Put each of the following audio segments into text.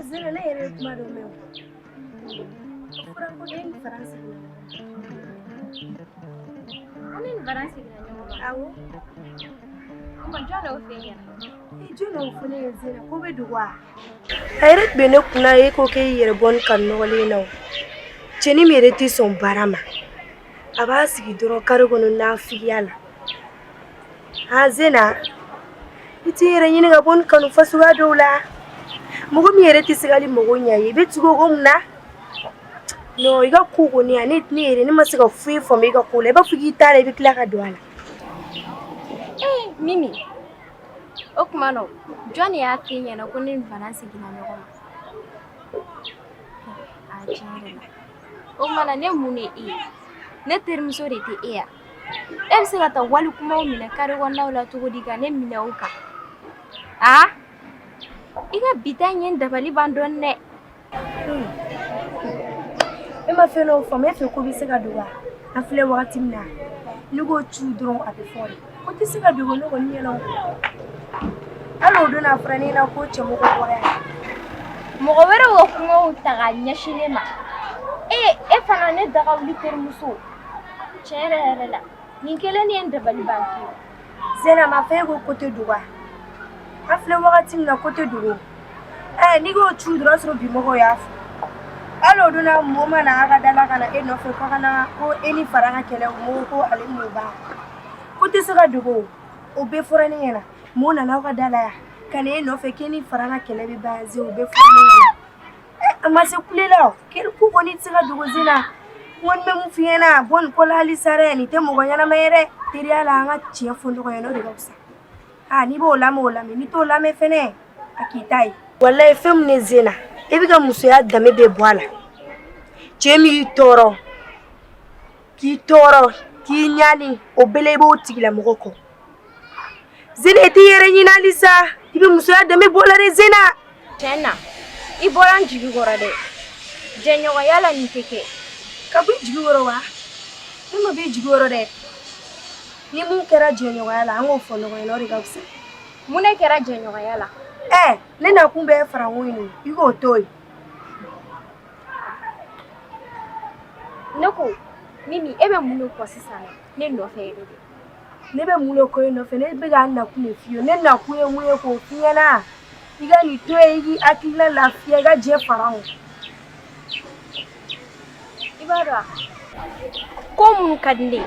Zena ne yɛrɛ ye kuma dɔ mɛn o. O fɔra ko e ni Faran seginna ɲɔgɔn ma. Ko ne ni Faran seginna ɲɔgɔn ma. Awɔ. O ma jɔn de y'o f'e ɲɛna? E jɔn y'o fɔ ne ye Zena ko bɛ dogo wa? A yɛrɛ tun bɛ ne kunna e ko k'e y'i yɛrɛ bɔ nin kan nɔgɔlen in na o. Cɛnin min yɛrɛ tɛ sɔn baara ma. A b'a sigi dɔrɔn kare kɔnɔ nafigiya la. Aa Zena i t'i yɛrɛ ɲini ka bɔ nin kanu fasuguya dɔw la. Mɔgɔ min yɛrɛ tɛ se ka hali mɔgɔ ɲɛ ye i bɛ tugu o kɔ mun na? Non i ka ko kɔni a ne ne yɛrɛ ne ma se ka foyi faamu i ka ko la i b'a fɔ k'i t'a la i bɛ tila ka don a la. Ee Mimi o tuma na jɔn de y'a f'e ɲɛna ko ne ni Faran seginna ɲɔgɔn ma? A tiɲɛ yɛrɛ la o tuma na ne mun de e ye? Ne terimuso de tɛ e ya? E bɛ se ka taa wali kumaw minɛ kare kɔnɔnaw la cogo di ka ne minɛ o kan? Aa i ka bi ta in ye n dabali ban dɔɔnin dɛ. E ma fɛn dɔw faamu e fɛ ko bɛ se ka dogo wa? An filɛ wagati min na n'i ko cu dɔrɔn a bɛ fɔ de ko tɛ se ka dogo ne kɔni ɲɛna o. Hali o don a fɔra ne ɲɛna ko cɛmɔgɔ bɔra yan. Mɔgɔ wɛrɛw ka kumaw ta ka ɲɛsin ne ma. E e fana ne dagawuli terimuso. Tiɲɛ yɛrɛ yɛrɛ la nin kelen de ye n dabali ban pewu. Zena ma fɛ e ko ko tɛ dogo wa? An filɛ wagati min na ko tɛ dogo. Ɛ n'i ko cu dɔrɔn o y'a sɔrɔ bi mɔgɔw y'a fɔ. Hali o don na mɔgɔ ma na a ka da la ka na e nɔfɛ ko ka na ko e ni Faran ka kɛlɛ o mɔgɔ ko ale m'o ban. Ko tɛ se ka dogo o bɛɛ fɔra ne ɲɛna. Mɔgɔ nana aw ka da la yan ka na e nɔfɛ k'e ni Faran ka kɛlɛ bɛ ban Ze o bɛɛ fɔra ne ɲɛna. A ma se kule la o ko kɔni tɛ se ka dogo Zena. N kɔni bɛ mun f'i ɲɛna bɔ nin ko la halisa dɛ nin tɛ mɔgɔ ɲɛnama ye dɛ. Teriya la an ka tiɲɛ fɔ ɲɔgɔn ɲɛna o de ka fisa. Aa n'i b'o lamɛn o lamɛn n'i t'o lamɛn fɛnɛ a k'i ta ye. Walayi fɛn min ye Zena e bɛ ka musoya danbe bɛɛ bɔ a la. Cɛ min y'i tɔɔrɔ k'i tɔɔrɔ k'i ɲani o bɛɛ la i b'o tigilamɔgɔ kɔ. Zena i t'i yɛrɛ ɲini halisa i bɛ musoya danbe bɔ a la dɛ Zena. Tiɲɛ na i bɔra n jigi kɔrɔ dɛ jɛɲɔgɔnya la nin tɛ kɛ. Ka bɔ i jigi kɔrɔ wa? Ne ma bɔ i jigi kɔrɔ dɛ. Ni mun kɛra jɛɲɔgɔnya la an k'o fɔ ɲɔgɔn ɲɛna o de ka fisa. Mun de kɛra jɛɲɔgɔnya la? Ɛ ne nakun bɛɛ Faranko in ye i k'o to yen. Ne ko Mimi e bɛ mun de kɔ sisan ne nɔfɛ yɛrɛ de? Ne bɛ mun de kɔ e nɔfɛ ne bɛ ka n nakun de f'i ye ne nakun ye mun ye k'o f'i ɲɛna i ka nin to yen i k'i hakilina lafiya i ka jɛ Faran kɔ. I b'a dɔn ko minnu ka di ne ye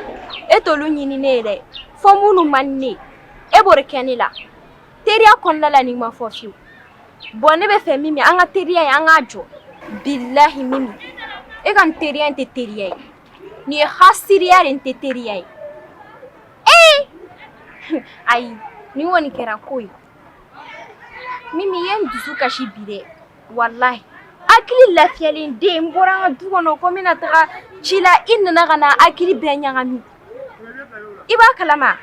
e t'olu ɲini ne ye dɛ fo minnu man di ne ye e b'o de kɛ ne la teriya kɔnɔna la nin ma fɔ fiyewu bon ne bɛ fɛ Mimi an ka teriya ye an k'a jɔ bilahi Mimi e ka nin teriya in tɛ teriya ye nin ye hasiriya de nin tɛ teriya ye ee ayi nin kɔni kɛra ko ye Mimi i ye n dusu kasi bi dɛ walahi hakili lafiyalen den n bɔra an ka du kɔnɔ ko n bɛna taga ci la i nana ka na hakili bɛɛ ɲagami i b'a kalama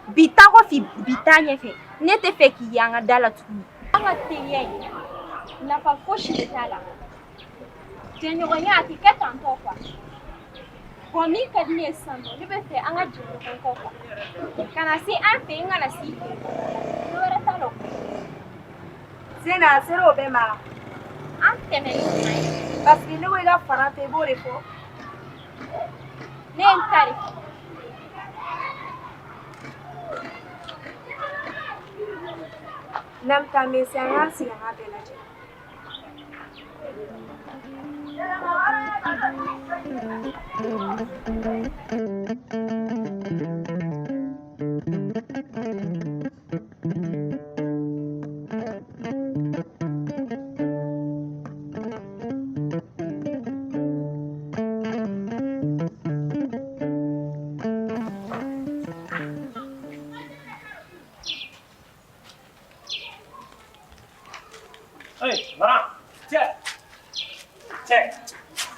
bi ta kɔfɛ bi taa ɲɛfɛ ne tɛ fɛ k'i ye an ka da la tuguni an ka teriya in nafa fosi de t'a la jɛɲɔgɔnya a tɛ kɛ tantɔ quoi bon min ka di ne ye sisan nɔ ne bɛ fɛ an ka jɛ ɲɔgɔn kɔ quoi ka na se an fɛ yen n kana se i fɛ yen dɔ wɛrɛ t'a la o. Zena a sera o bɛɛ ma. An tɛmɛ ni kuma ye. Parce que ne ko i ka Faran to i b'o de fɔ. Ne ye n ta de fɔ. N'an bɛ taa n bɛ se an k'an sigi an k'a bɛɛ lajɛ. Hey, Mara, cɛ cɛ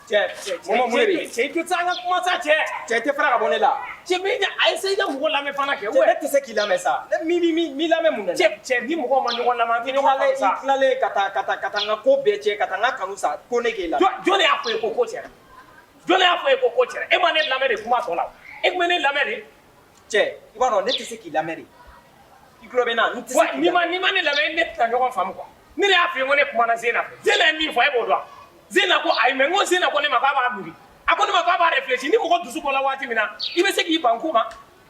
cɛ cɛ Momo, mun de bɛ yen? Cɛ, i tɛ se an ka kuma sa cɛ. Cɛ, i tɛ fara ka bɔ ne la. Cɛ, mais a essaye i ka mɔgɔ lamɛn fana kɛ. Cɛ, ne tɛ se k'i lamɛn sa. Ne mi lamɛn mun na? Cɛ cɛ, ni mɔgɔw ma ɲɔgɔn lamɛn, an tɛ ɲɔgɔn faamu sa. I tilalen ka taa n ka ko bɛɛ tiɲɛ, ka taa n ka kanu sa, ko ne k'e lamɛn. Jɔn de y'a fɔ e ye ko ko cɛra? Jɔn de y'a fɔ e ye ko ko cɛra? E ma ne lamɛn de kuma tɔ la. E tun bɛ ne lamɛn de. Cɛ, i b'a dɔn ne tɛ se k'i lamɛn de. I tulo bɛ n na, n tɛ se k'i N'i ma lamɛn. N'i ma ne lamɛn, ne tɛna ɲɔgɔn faamu quoi. Ne de y'a f'i ye ko ne kumana Zena fɛ. Zena ye min fɔ, e b'o dɔn. Zena ko ayi, mais n ko Zena ko ne ma k'a b'a miiri. A ko ne ma k'a b'a réfléchir. Ni mɔgɔ dusu bɔra waati min na, i bɛ se k'i ban ko ma.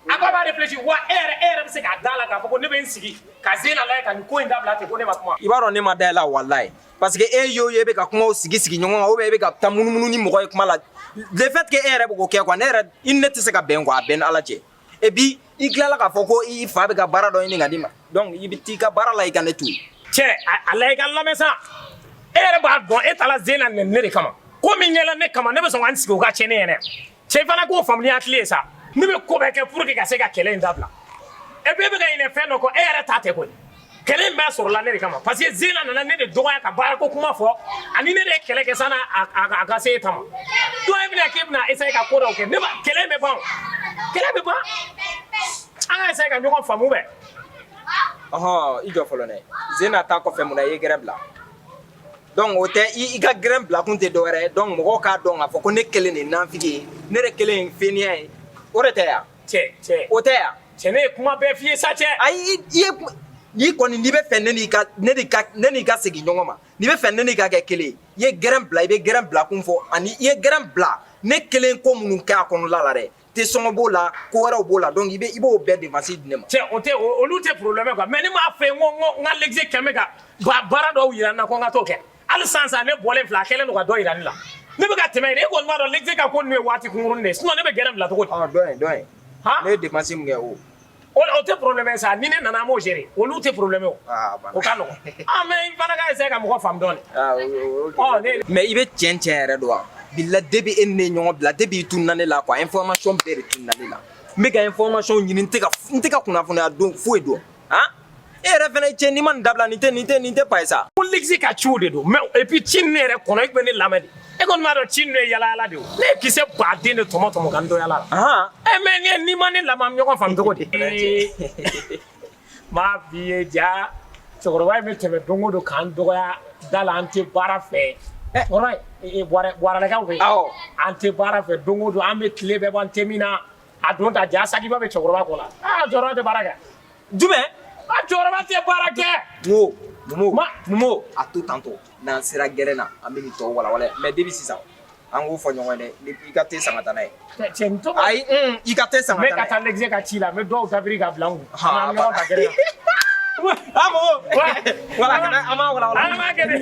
A ko a b'a réfléchir wa e yɛrɛ bɛ se k'a da la k'a fɔ ko ne bɛ n sigi ka Zena lajɛ ka nin ko in dabila ten ko ne ma kuma. I b'a dɔn ne ma da i la walayi. Parce que e y'o ye, e bɛ ka kumaw sigi sigi ɲɔgɔn kan, ou bien e bɛ ka taa munumunu ni mɔgɔ ye kuma la. Le fait que e yɛrɛ bɛ k'o kɛ quoi, ne yɛrɛ, i ni ne tɛ se ka bɛn quoi, a bɛɛ ni Ala cɛ. Et puis i tilala k'a fɔ ko i fa bɛ ka baara dɔ ɲini ka d'i ma. Donc i bɛ t'i ka baara la, i ka ne to yen. Cɛ, a lajɛ i ka lamɛn sa. E yɛrɛ b'a dɔn e taara Zena nɛni ne de kama. Ko min ɲɛla ne kama, ne bɛ sɔn ka n sigi o ka tiɲɛ ne ɲɛna. Cɛ, fana k'o faamu ni hakili ye sa. Ne bɛ ko bɛɛ kɛ pour que ka se ka kɛlɛ in dabila. Et puis e bɛ ka ɲinɛ fɛn dɔ kɔ, e yɛrɛ ta tɛ koyi. Kɛlɛ in bɛɛ sɔrɔla ne de kama parce que Zena nana ne de dɔgɔya ka baarako kuma fɔ, ani ne de ye kɛlɛ kɛ sanni a ka se e ta ma. Donc e bɛna k'e bɛna essayer ka ko dɔw kɛ, ne ba kɛlɛ in bɛ ban o. Kɛlɛ bɛ ban. An ka essayer ka ɲɔgɔn faamu bɛ. Ɔhɔn, i jɔ fɔlɔ dɛ. Zena ta kɔfɛ, mun na i ye gɛrɛ bila? Donc o tɛ i ka gɛrɛn bila kun tɛ dɔwɛrɛ ye. Donc mɔgɔw k'a dɔn k'a fɔ ko ne kelen de ye nafigi ye, ne de kelen ye feniya ye. O de tɛ yan? Cɛ cɛ. O tɛ yan? Cɛ, ne ye kuma bɛɛ f'i ye sa cɛ. Ayi, i ye n'i kɔni n'i bɛ fɛ ne n'i ka segin ɲɔgɔn ma, n'i bɛ fɛ ne n'i ka kɛ kelen ye, i ye gɛrɛn bila, i bɛ gɛrɛn bila kun fɔ, ani i ye gɛrɛn bila ne kelen ko minnu kɛ a kɔnɔla la dɛ. Te sɔngɔ b'o la, ko wɛrɛw b'o la, donc i b'o bɛɛ dépense di ne ma. Cɛ, o tɛ, olu tɛ problème quoi, mais ne m'a fɛ n ko n ka l'exe kɛmɛ ka baara dɔw yira n na ko n ka t'o kɛ. Hali sisan sisan ne bɔlen filɛ, a kɛlen don ka dɔ yira ne la. Ne bɛ ka tɛmɛ yen, e kɔni b'a dɔn l'exe ka ko ninnu ye waati kunkurunin de ye, sinon ne bɛ gɛrɛn bila cogo di? Ɔ, dɔ in, dɔ in. Han? Ne ye dépense min kɛ o. O tɛ problème ye sa, ni ne nana an b'o gérer, olu tɛ problème ye o. Ah, banna. O ka nɔgɔn. Ah, mais i fana ka essayer ka mɔgɔ faamu dɔɔni. Ah, o, Ɔ, ne mais i bɛ tiɲɛ tiɲɛ yɛrɛ don wa? Bila depuis e ni ne ye ɲɔgɔn bila, depuis i tununa ne la quoi, information bɛɛ de tununa ne la. N bɛ ka information ɲini, n tɛ ka kunnafoniya don foyi dɔn. Han? E yɛrɛ fɛnɛ cɛ, n'i ma nin dabila, nin tɛ pa ye sa. Ko l'exe ka ciw de don, mais et puis ci ninnu yɛrɛ kɔnɔ, e tun bɛ ne lamɛn de. E kɔni b'a dɔn ci ninnu ye yala yala de ye o. Ne ye kisɛ baden de tɔmɔ tɔmɔ ka n to yala la. Ɛ, mais n'i ma ne lamɛn, an bɛ ɲɔgɔn faamu cogo di? M'a f'i ye ja, cɛkɔrɔba in bɛ tɛmɛ don o don k'an dɔgɔya da la, an tɛ baara fɛ. Cɛkɔrɔba in, Buwarɛlakaw fɛ yen. Awɔ. An tɛ baara fɛ don o don, an bɛ tile bɛɛ ban te min na. A don ta ja sakiba bɛ cɛkɔrɔba kɔ la. Aa, cɛkɔrɔba tɛ baara kɛ. Jumɛn? A cɛkɔrɔba tɛ baara kɛ. Momo, Momo, Ma Momo, a to tantɔ. N'an sera gɛrɛn na, an bɛ nin tɔ walawala. Mais depuis sisan, an k'o fɔ ɲɔgɔn ye dɛ. I ka te san ka taa n'a ye. Cɛ, nin to. Ayi, i ka te san N ka bɛ taa ka n'a ye. taa l'exe ka ci la, n bɛ dɔw dabiri ka bila n kun. An ka ɲɔgɔn ta gɛrɛn na. Ah, Momo. Ouais. Voilà, kana an b'a walawala. An b'a kɛ de.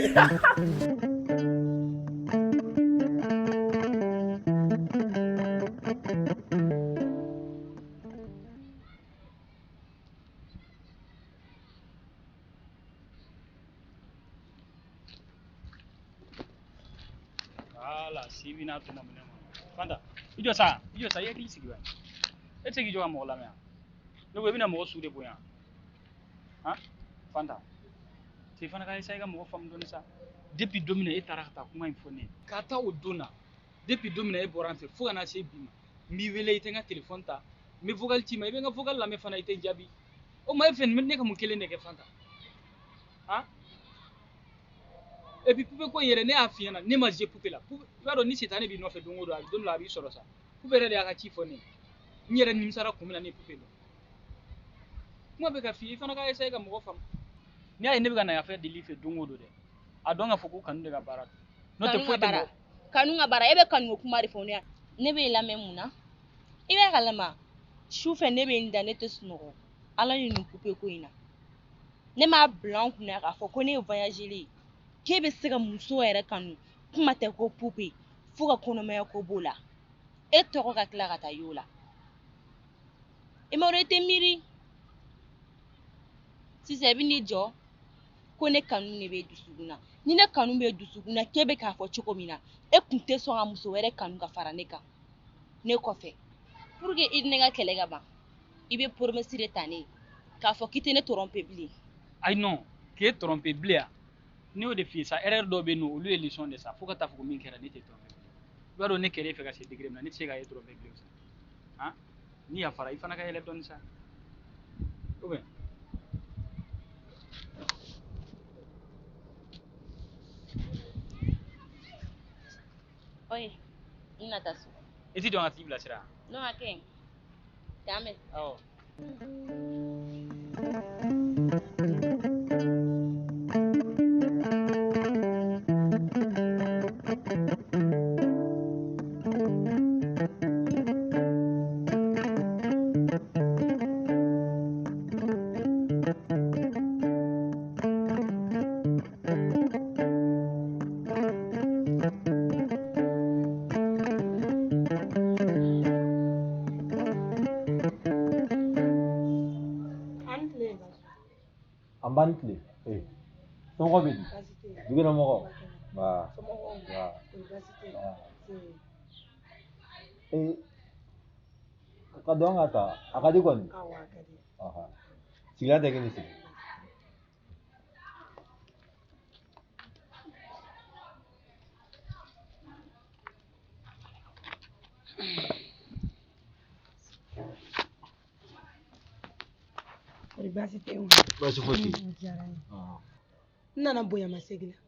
Voilà, si bina tuma minɛ ma. Fanta, i jɔ sa, i jɔ sa, i hakili sigi bani. E tɛ se k'i jɔ ka mɔgɔ lamɛn wa? Ne ko i bɛna mɔgɔ su de bonya. Han? Fanta, cɛ fana ka essayer ka mɔgɔ faamu dɔɔni sa. Depuis don min na e taara ka taa kuma in fɔ ne ye, k'a ta o don na, depuis don min na e bɔra an fɛ fo ka na se bi ma, n b'i wele i tɛ n ka téléphone ta, n bɛ vocal ci ma, i bɛ n ka vocal lamɛn fana i tɛ n jaabi. O ma e fɛ ne ka mun kelen de kɛ Fanta? Han? Et puis poupée ko in yɛrɛ, ne y'a f'i ɲɛna, ne ma jouer poupée la. Poupée, i b'a dɔn ni sitanɛ b'i nɔfɛ don o don, a don dɔ la a b'i sɔrɔ sa. Poupée yɛrɛ de y'a ka ci fɔ ne ye. N yɛrɛ nimisara kun min na ne ye poupée dɔn. Kuma bɛ ka f'i ye, i fana ka essayer ka mɔgɔ faamu. N'i y'a ye ne bɛ ka na yan fɛ deli fɛ don o don dɛ, a dɔn k'a fɔ ko kanu de ka baara don. N'o tɛ Kanu foyi ka tɛ baara mɔgɔ. Kanu ka baara, e bɛ kanu ko kuma de fɔ ne ye. Ne b'e lamɛn mun na? I bɛ kalama su fɛ ne bɛ n da, ne tɛ sunɔgɔ. Ala ni nin poupée ko in na, ne m'a bila n kunna k'a fɔ ko ne ye voyageur ye, k'e bɛ se ka muso yɛrɛ kanu, kuma tɛ ko poupée, fo ka kɔnɔmaya ko b'o la, e tɔgɔ ka tila ka taa y'o la. I ma dɔn i tɛ miiri sisan, i bɛ n'i jɔ ko ne kanu de bɛ dusukun na. Ni ne kanu bɛ dusukun na, k'e bɛ k'a fɔ cogo min na, e kun tɛ sɔn ka muso wɛrɛ kanu ka fara ne kan ne kɔfɛ. Pour que i ni ne ka kɛlɛ ka ban, i bɛ promesse de ta ne ye k'a fɔ k'i tɛ ne tromper bilen. Ayi non, k'e tromper bilen yan. Ne y'o de f'i ye sa, erreur dɔw bɛ yen nɔ, olu ye leçon de sa, fo ka taa fɔ ko min kɛra ne tɛ tromper bilen. I b'a dɔn ne kɛra e fɛ ka se degré min na, ne tɛ se ka e tromper bilen sa. Han, ni yafara, i fana ka yɛlɛ dɔɔni sa. Ou bien? Oye, n na taa so. I ti jɔ ka t'i bilasira? Non, a ka ɲi. K'an bɛn. Awɔ. An b'an tile. Ee, somɔgɔw bɛ di? Dukɛnɛmɔgɔw? Nba. Nba. Ee, ka dɔn ka taa a ka di kɔni. Sigilan tɛ kɛ ni sigi. Baasi tɛ yen. Baasi foyi tɛ yen. O diyara n ye. N nana bonyamasegin la,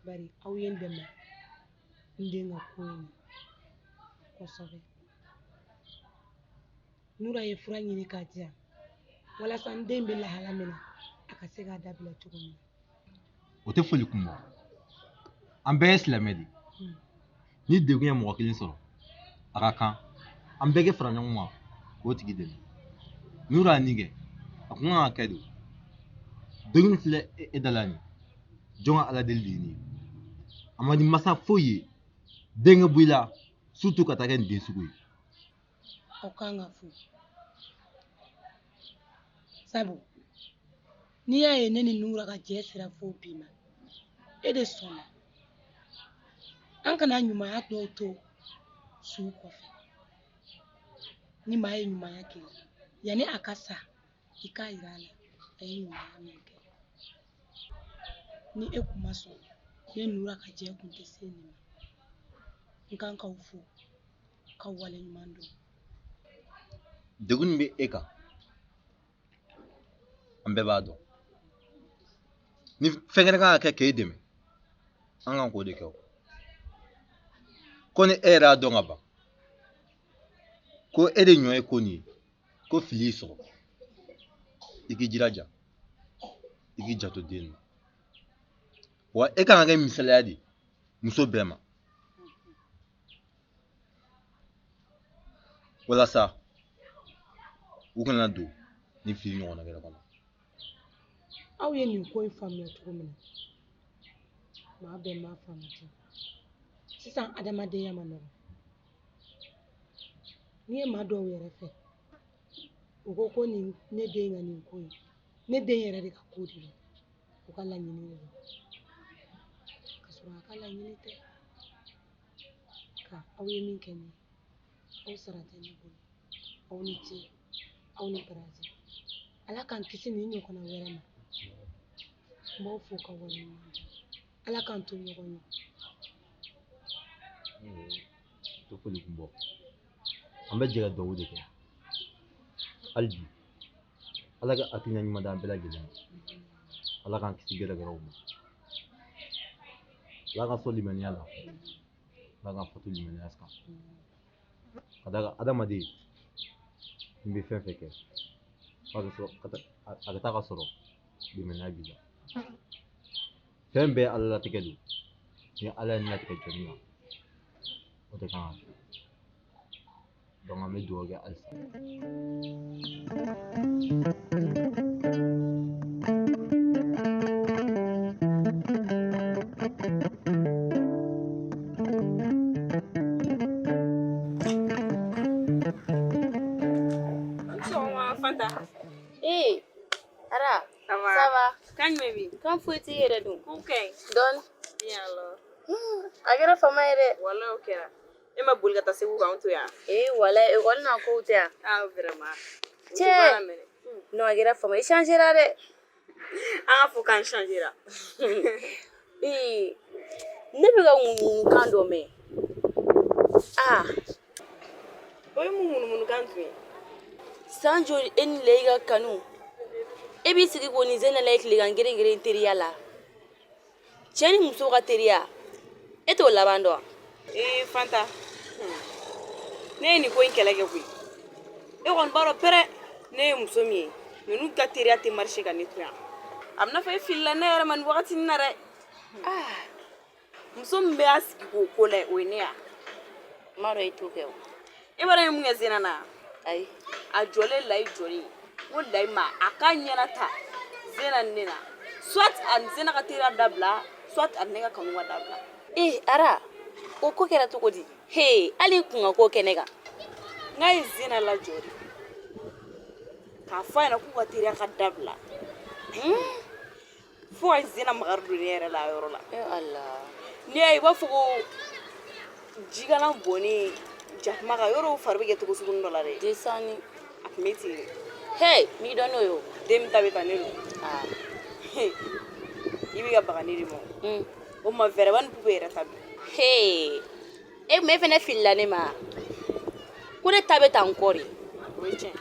bari aw ye n dɛmɛ n den ka ko in na kosɛbɛ. Nura ye fura ɲini k'a di yan walasa n den bɛ lahala min na, a ka se k'a dabila cogo min na. O tɛ foli kun bɔ. An bɛɛ ye silamɛ de ye. Ni degun ye mɔgɔ kelen sɔrɔ, a ka kan an bɛɛ kɛ fara ɲɔgɔn kan k'o tigi dɛmɛ. Nura ye nin kɛ, a kun kan ka kɛ de. Degun filɛ e da la nin ye, jɔn ka ala deli de ye nin ye. A man di masa foyi ye den ka bɔ i la, surtout ka taa kɛ nin den sugu ye. Aw kan ka fo, sabu n'i y'a ye ne ni Nura ka jɛ sera fo bi ma, e de sɔnna. An kana ɲumanya dɔw to su kɔfɛ. Ni maa ye ɲumanya kɛ, yanni a ka sa, i k'a yira a la a ye ɲumanya min kɛ. Ni e kun ma sɔn, ne Nura ka jɛ kun tɛ se nin ma. N kan k'aw fo, k'aw waleɲuman dɔn. Degun min bɛ e kan, an bɛɛ b'a dɔn. Ni fɛn kɛnɛ kan ka kɛ k'e dɛmɛ, an kan k'o de kɛ o. Ko ni e yɛrɛ y'a dɔn ka ban ko e de ɲɔ ye ko nin ye, ko fili y'i sɔrɔ, i k'i jilaja, i k'i janto den na. Wa e kan ka kɛ misaliya de ye muso bɛɛ ma, walasa u kana don ni fili ɲɔgɔnna wɛrɛ kɔnɔ. Aw ye nin ko in faamuya cogo min na, maa bɛɛ m'a faamu ten. Sisan adamadenya ma nɔgɔn. N'i ye maa dɔw yɛrɛ fɛ, u ko ko nin ne den ka nin ko in, ne den yɛrɛ de ka ko de don, u ka laɲini de don, ka sɔrɔ a ka laɲini tɛ. Nka aw ye min kɛ ne ye, aw sara tɛ ne bolo. Aw ni ce, aw ni baraji. Ala k'an kisi nin ɲɔgɔnna wɛrɛ ma. N b'aw fo ka waleɲuman dɔn. Ala k'an to ɲɔgɔn ye. O tɛ foli kun bɔ. An bɛ jɛ ka dugawu de kɛ hali bi. Ala ka hakilina ɲuman d'an bɛɛ lajɛlen ma. Ala k'an kisi gɛrɛgɛrɛw ma. Ala k'an sɔn limaniya la. Ala k'an fatu limaniya kan. Ka d'a kan adamaden, n'i bɛ fɛn fɛn kɛ, a ka taa ka sɔrɔ limaniya b'i la. Fɛn bɛɛ Ala latigɛ don. Ni Ala ye latigɛ jɔnni na, o de kan ka kɛ. Donc an bɛ dugawu kɛ halisa. Fanta. Ee, Ara, Ça va? Ça va? Kan jumɛn bɛ yen? Kan foyi t'i yɛrɛ dun. K'u ka ɲi. Dɔɔni. Bien alors. A kɛra fama ye dɛ. Walayi o kɛra. E ma boli ka taa Segu k'anw to yan? Ee, walayi ekɔli n'a kow tɛ yan. Ah vraiment. Cɛ. Non, a kɛra fama ye. I changera dɛ. An ka fɔ k'an changera. Ee, ne bɛ ka ŋunuŋunukan dɔ mɛn. Aa, o ye mun ŋunuŋunukan tun ye? San joli e ni Layi ka kanu? E b'i sigi k'o ni Zena lajɛ tilegan geren geren teriya la. Cɛ ni muso ka teriya, e t'o laban dɔn wa? Ee Fanta, ne ye nin ko in kɛlɛ kɛ koyi. E kɔni b'a dɔn pɛrɛ, ne ye muso min ye, ninnu ka teriya tɛ marcher ka ne to yan. A bɛna fɔ e filila ne yɛrɛ ma nin wagati in na dɛ. Muso min bɛ a sigi k'o ko lajɛ, o ye ne ya. N b'a dɔn i t'o kɛ o. E b'a dɔn n ye mun kɛ Zena na? Ayi. A jɔlen Layi jɔlen. N ko Layi ma a k'a ɲɛna ta Zena ni ne na. Soit a ni Zena ka teriya dabila, soit a ni ne ka kanu ka dabila. Ee Ara, o ko kɛra cogo di? He, hali i kun ka ko kɛ ne kan. N k'a ye Zena lajɔ de. K'a fɔ a ɲɛna k'u ka teriya ka dabila. Fo ka Zena makari don ne yɛrɛ la a yɔrɔ la. Ee Ala. N'i y'a ye i b'a fɔ ko jikalan bɔnnen jakuma kan, yɔrɔ o fari bɛ kɛ cogo sugunin dɔ la dɛ. Desani. A tun bɛ ten de. He, m'i dɔn n'o ye o. Den min ta bɛ ta ne don. Aa. I bɛ ka baga ne de ma. O ma Vɛrɛba ni Pupe yɛrɛ ta bi. He, e kun e fɛnɛ filila ne ma. Ko ne ta bɛ ta n kɔ de. O ye tiɲɛ.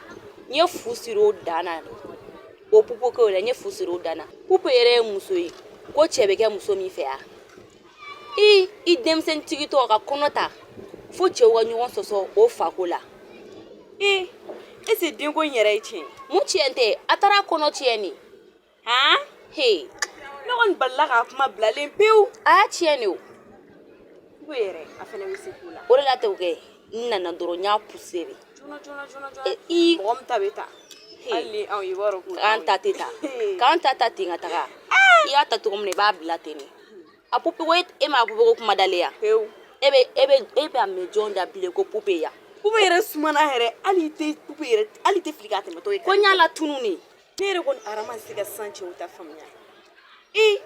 N ye fu siri o dan na. O Pupe ko yɛrɛ, n ye fu siri o dan na. Pupe yɛrɛ ye muso ye. Ko cɛ bɛ kɛ muso min fɛ yan. I denmisɛntigi tɔ ka kɔnɔ ta fo cɛw ka ɲɔgɔn sɔsɔ o fako la. Ee, est ce que denko in yɛrɛ ye tiɲɛ ye? Mun tiɲɛ tɛ? A taara kɔnɔ tiɲɛ de. Han? He. Ne kɔni balila k'a kuma bilalen pewu. A y'a tiɲɛ de o. Pupe yɛrɛ, a fɛnɛ bɛ se ko la. O de la tɛ o kɛ. N nana dɔrɔn n y'a poussé de. Joona joona joona joona. I. Mɔgɔ min ta bɛ ta. Hali ni anw i b'a dɔn k'o K'an ta tɛ ta. K'an ta ta ten ka taga. I y'a ta cogo min na i b'a bila ten de. A Pupe ko e m'a Pupe ko kuma dalen yan. Pewu. E bɛ a mɛn jɔn da bilen ko Pupe yan. Pupe yɛrɛ sumana yɛrɛ, hali i tɛ Pupe yɛrɛ, hali i tɛ fili k'a tɛmɛtɔ ye. Ko n y'a latunu de. Ne yɛrɛ kɔni Ara ma se ka sisan cɛw ta faamuya. Ee,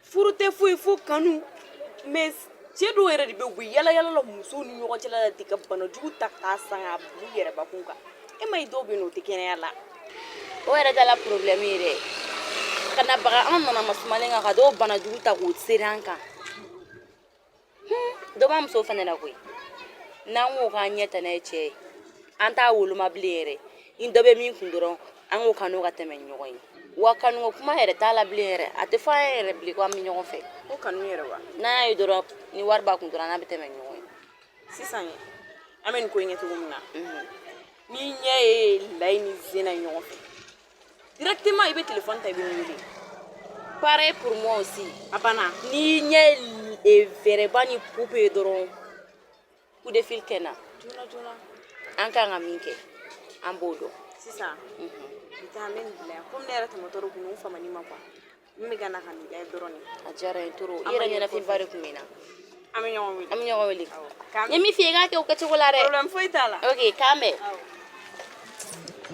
furu tɛ foyi fo kanu, mais cɛ dɔw yɛrɛ de bɛ u bɛ yala yala la musow ni ɲɔgɔn cɛla la ten ka bana jugu ta k'a san k'a bila u yɛrɛbakun kan. E ma ye dɔw bɛ yen nɔ, o tɛ kɛnɛya la. O yɛrɛ t'a la problème ye dɛ. Ka na baga an nana masumalen kan ka dɔw bana jugu ta k'o seri an kan. Dɔ b'a muso fana la koyi. N'an ko k'an ɲɛ tana ye cɛ ye, an t'a woloma bilen yɛrɛ. Ni dɔ bɛ min kun dɔrɔn, an k'o kanu ka tɛmɛ ni ɲɔgɔn ye. Wa kanuko kuma yɛrɛ t'a la bilen yɛrɛ. A tɛ fɔ an ye yɛrɛ bilen ko an bɛ ɲɔgɔn fɛ. O kanu yɛrɛ wa? N'an y'a ye dɔrɔn ni wari b'a kun dɔrɔn, an n'a bɛ tɛmɛ ni ɲɔgɔn ye. Sisan ye, an bɛ nin ko in kɛ cogo min na, n'i ɲɛ ye Layi ni Zena ye ɲɔgɔn fɛ, directement i bɛ téléphone ta, i bɛ n wele. Pareil pour moi aussi. A banna. N'i ɲɛ ye Vɛrɛba ni Pupe ye dɔrɔn, coup de fil kɛ n na. Joona joona. An kan ka min kɛ, an b'o dɔn. Sisan bi taa, an bɛ nin bila yan, komi ne yɛrɛ tɛmɛtɔ de kun n famani ma quoi, n bɛ ka na ka nin lajɛ dɔrɔn de. A diyara n ye trop. I yɛrɛ ɲɛnafinba de tun bɛ n na. An bɛ ɲɔgɔn wele. An bɛ ɲɔgɔn wele. N ye min f'i ye, i k'a kɛ o kɛcogo la dɛ. Problème foyi t'a la. Ok, k'an bɛn.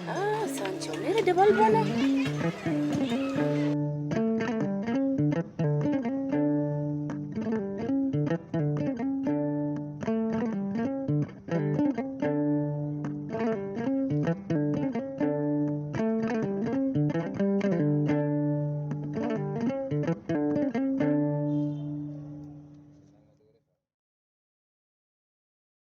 Aa, san cɛw, ne yɛrɛ dabali banna.